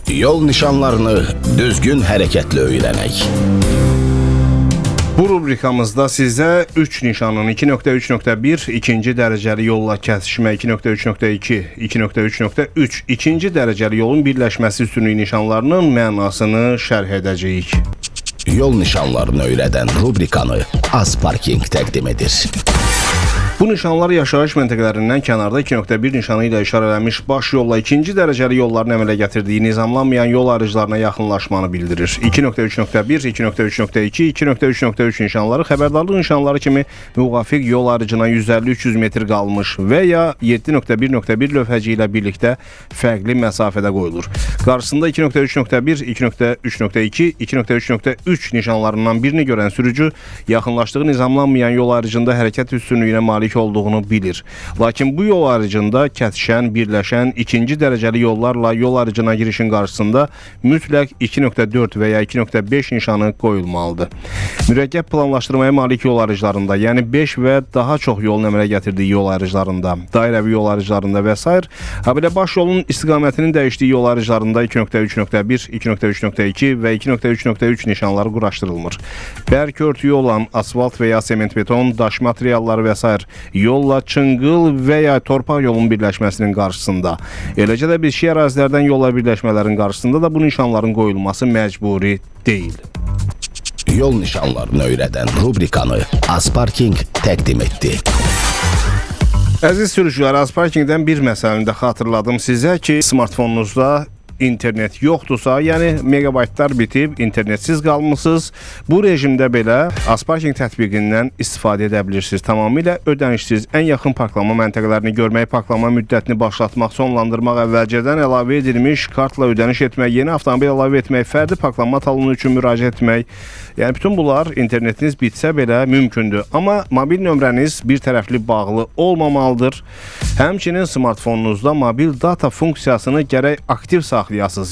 Yol nişanlarını düzgün hərəkətlə öyrənək. Bu rubrikamızda sizə 3 nişanın 2.3.1 ikinci dərəcəli yolla kəsişmə, 2.3.2, 2.3.3 ikinci dərəcəli yolun birləşməsi üstünlük nişanlarının mənasını şərh edəcəyik. Yol nişanlarını öyrədən rubrikanı Az Parking təqdim edir. Bu nişanlar yaşayış məntəqələrindən kənarda 2.1 nişanı ilə işarələnmiş baş yolla ikinci dərəcəli yolların əmələ gətirdiyi nizamlanmayan yol ayrıclarına yaxınlaşmanı bildirir. 2.3.1, 2.3.2, 2.3.3 nişanları xəbərdarlıq nişanları kimi müvafiq yol ayrıcına 150-300 metr qalmış və ya 7.1.1 lövhəci ilə birlikdə fərqli məsafədə qoyulur. Qarşısında 2.3.1, 2.3.2, 2.3.3 nişanlarından birini görən sürücü yaxınlaşdığı nizamlanmayan yol ayrıcında hərəkət üstünlüyünə malik olduğunu bilir. Lakin bu yol ayrıcında kəsişən, birləşən ikinci dərəcəli yollarla yol ayrıcına girişin qarşısında mütləq 2.4 və ya 2.5 nişanı qoyulmalıdır. Mürəkkəb planlaşdırmaya malik yol ayrıclarında, yəni 5 və daha çox yolun əmələ gətirdiyi yol ayrıclarında, dairəvi yol ayrıclarında və sair, habelə baş yolun istiqamətinin dəyişdiyi yol ayrıclarında 2.3.1, 2.3.2 və 2.3.3 nişanları quraşdırılmır. Bərk örtüyü olan asfalt və ya sement beton, daş materialları və sair yolla çınqıl və ya torpaq yolun birləşməsinin qarşısında, eləcə də bitişik ərazilərdən yolla birləşmələrin qarşısında da bu nişanların qoyulması məcburi deyil. Yol nişanlarını öyrədən rubrikanı Az Parking təqdim etdi. Əziz sürücülər, Az Parkingdən bir məsələni də xatırladım sizə ki, smartfonunuzda internet yoxdursa, yəni megabaytlar bitib, internetsiz qalmısınız, bu rejimdə belə Az Parking tətbiqindən istifadə edə bilirsiniz. Tamamilə ödənişsiz ən yaxın parklama məntəqələrini görmək, parklama müddətini başlatmaq, sonlandırmaq, əvvəlcədən əlavə edilmiş kartla ödəniş etmək, yeni avtomobil əlavə etmək, fərdi parklanma talonu üçün müraciət etmək. Yəni bütün bunlar internetiniz bitsə belə mümkündür. Amma mobil nömrəniz bir tərəfli bağlı olmamalıdır. Həmçinin smartfonunuzda mobil data funksiyasını gərək aktiv saxlayasınız.